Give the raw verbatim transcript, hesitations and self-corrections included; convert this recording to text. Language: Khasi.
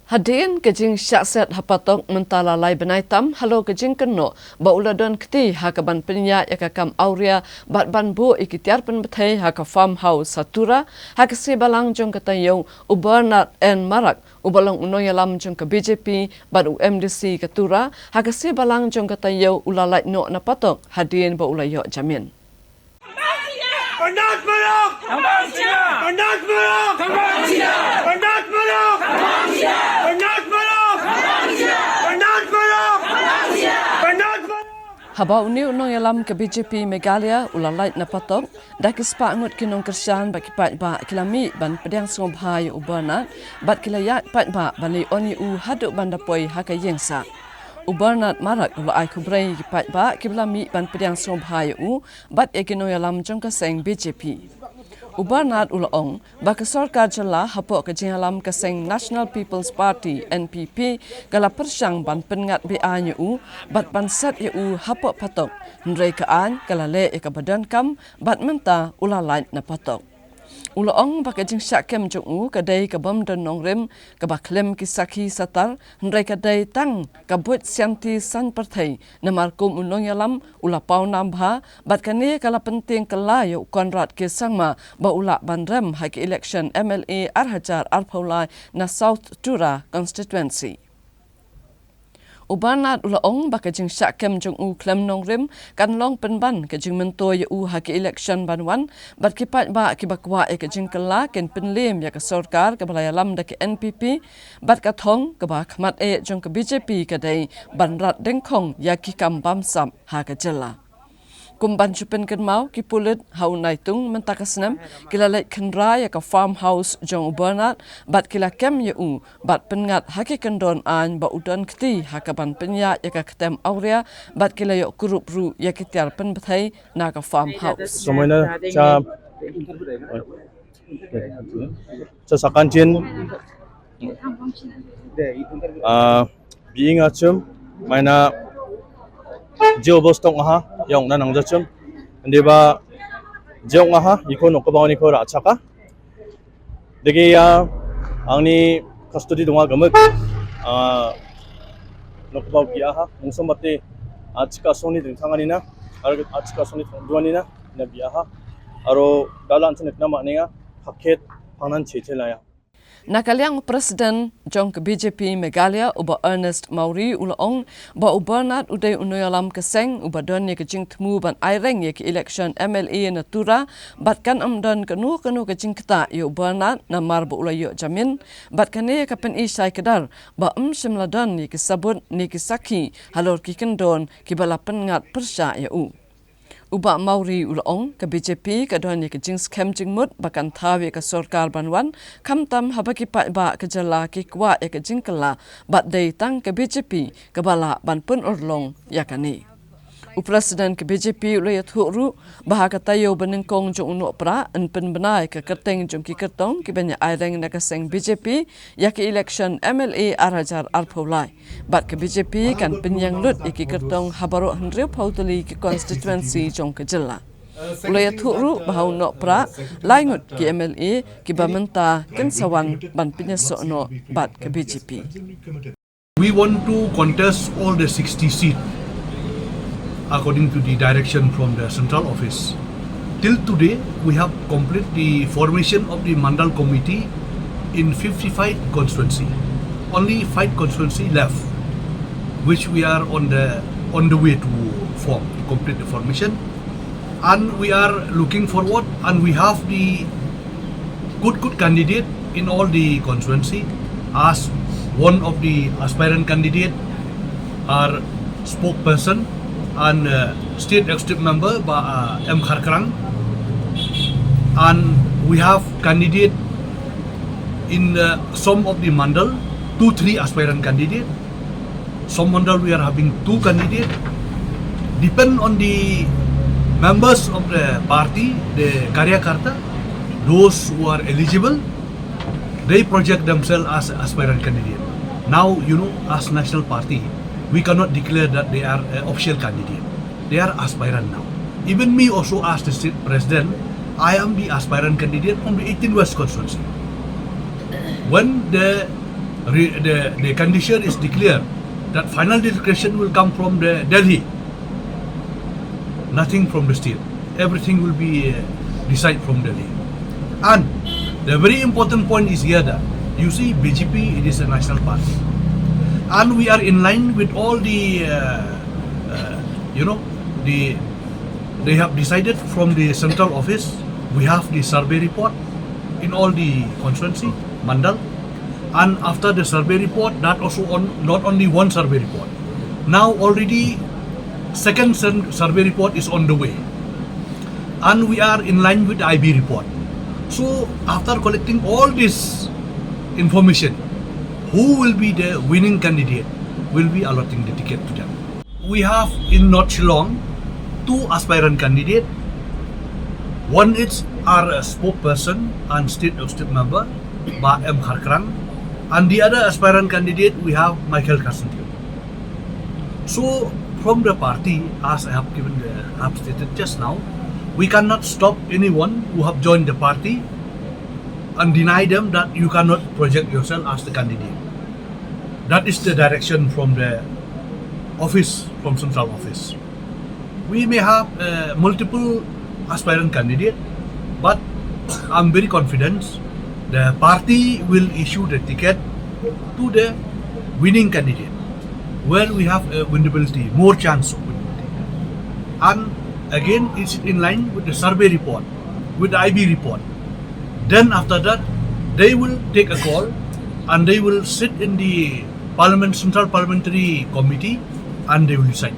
Hadien ka jingshah set ha Patok mynta la lai bnai tam halor ka jingkynnoh ba u la don kti ha kaban pynïaid ïa ka kam awria bad ban buh ïa ki tiar pynbthei ha ka farmhouse ha Tura, ha ka sngi Balang jong ka taïew, u Bernard N Marak, uba long u nongïalam jong ka B J P bad u M D C ka Tura, ha ka sngi Balang jong ka taïew u la lait noh na Patok hadien ba u la ïoh jamin. Bernard Marak! Bernard Marak! Bernard Marak! Bernard Marak! Haba une u nongïalam ka B J P Meghalaya u la lait na Patok, da ki spah ngut ki nongkyrshan bad ki paidbah ki la mih ban pdiang sngewbha ïa u Bernard, bad ki la ïaid paidbah ban leit on ïa u haduh ban da poi ha ka ïingsah. U Bernard Marak u la ai khublei ïa ki paidbah kiba la mih ban pdiang sngewbha ïa u bad ïa ki nongïalam jong ka seng B J P. U Bernard u la ong ba ka sorkar jylla hapoh ka jingïalam ka seng National People's Party, N P P, ka la pyrshang ban pynngat beaiñ ïa u bad ban set ïa u hapoh Patok, hynrei ka aiñ ka la leh ïa kaba donkam bad mynta u la lait na Patok. U la ong ba ka jingshah kem jong u ka dei ka bym don nongrim, kaba khlem ki sakhi satar, hynrei ka dei tang ka buit sianti san pyrthei, namar kum u nongïalam u la paw nam bha, bad kane ka la pyntieng kylla ïa u Conrad K Sangma ba u lah ban rem ha ka election M L A ar hajar arphew lai na South Tura constituency. U Bernard u la ong ba ka jingshah kem jong u khlem nongrim kan long pynban ka jingmyntoi ïa u ha ka election ban wan, bad ki paidbah kiba kwah ïa ka jingkylla kin pynliem ïa ka sorkar kaba la ïalam da ka N P P, bad ka thong kaba khmat eh jong ka B J P ka dei ban rat dyngkhong ïa ki kam bamsap ha ka jylla. Kum ban shu pynkynmaw, ki pulit ha u Naitung mynta ka snem ki la leit khynra ïa ka farmhouse jong u Bernard bad ki la kem ïa u bad pynngat ha ki kyndon aiñ ba u don kti ha kaban pynïaid ïa ka ktem awria bad ki la ïoh kurup ruh ïa ki tiar pynbthei na ka farmhouse. Somoina cha Sa sakan chin, ah, biing achum, maina jeo bos tong aha, yong na nang jachum. Andi ba jeo aha, iko noko ba niko ra chaka. Degi ya, angni custody dunga gamuk, ah, noko ba ki aha, mungsam bate, achika soni ding tangani na, ar achika soni duani na, na bi aha. Aro dalan chin ikna ma ninga, paket, pangnan che che la ya. Na ka liang u President jong ka B J P Meghalaya, u Bah Ernest Mawrie, u la ong ba u Bernard u dei u nongïalam ka seng uba don ïa ka jingthmu ban aireng ïa ka election M L A na Tura, bad kan ym don kano kano ka jingktah ïa u Bernard namar ba u la ïoh jamin, bad kane ka pyni shai kdar ba ym shym la don ïa ki sabut ne ki sakhi halor ki kyndon kiba la pynngat pyrshah ïa u. U Bah Mawrie u la ong, ka B J P ka don ïa ka jingskhem jingmut ba kan thaw ïa ka sorkar ban wan, khamtam haba ki paidbah ka jylla ki kwah ïa ka jingkylla, bad dei tang ka B J P kaba lah ban pynurlong ïa kane. U President ka B J P u la ïathuh ruh ba ha ka taïew ba nyngkong jong u Nohprah yn pynbna ïa ka kyrteng jong ki kyrtong kiban ïa aireng na ka seng B J P ïa ka election M L A ar hajar arphew lai. Bad ka B J P kan pynïeng lut ïa ki kyrtong ha baroh hynriewphew tylli ki constituency jong ka jylla. U la ïathuh ruh ba ha u Nohprah lai ngut ki M L A kiba mynta kin sa wan ban pynïasoh noh bad ka B J P. We want to contest all the sixty seat according to the direction from the central office. Till today, we have complete the formation of the Mandal committee in fifty-five constituency. Only five constituency left, which we are on the, on the way to form, to complete the formation. And we are looking forward, and we have the good, good candidate in all the constituency. As one of the aspirant candidate, our spokesperson and, uh, state executive member, Bah, uh, M Kharkrang. And we have candidate in, uh, some of the mandal, two, three aspirant candidate. Some mandal we are having two candidate. Depend on the members of the party, the karyakarta, those who are eligible, they project themselves as aspirant candidate. Now, you know, as national party, we cannot declare that they are a official candidate. They are aspirant now. Even me also as the state president, I am the aspirant candidate from the eighteen West constituency. When the Re- the, the condition is declared that final declaration will come from the Delhi, nothing from the state. Everything will be uh, decided from Delhi. And the very important point is here that you see B J P, it is a national party, and we are in line with all the uh, uh, you know the they have decided from the central office. We have the survey report in all the constituency, mandal, and after the survey report, that also on not only one survey report. Now already second sur- survey report is on the way, and we are in line with I B report. So after collecting all this information, who will be the winning candidate will be allotting the ticket to them. We have in North Shillong two aspirant candidate. One is our uh, spokesperson and state executive member, Bah M Kharkrang, and the other aspirant candidate we have Michael Carson Teo. So from the party, as I have given the, have stated just now, we cannot stop anyone who have joined the party and deny them that you cannot project yourself as the candidate. That is the direction from the office, from central office. We may have uh, multiple aspirant candidate, but I'm very confident the party will issue the ticket to the winning candidate, where we have a winnability, more chance of winnability. And again, it's in line with the survey report, with the I B report. Then after that, they will take a call and they will sit in the parliament, central parliamentary committee, and they will decide.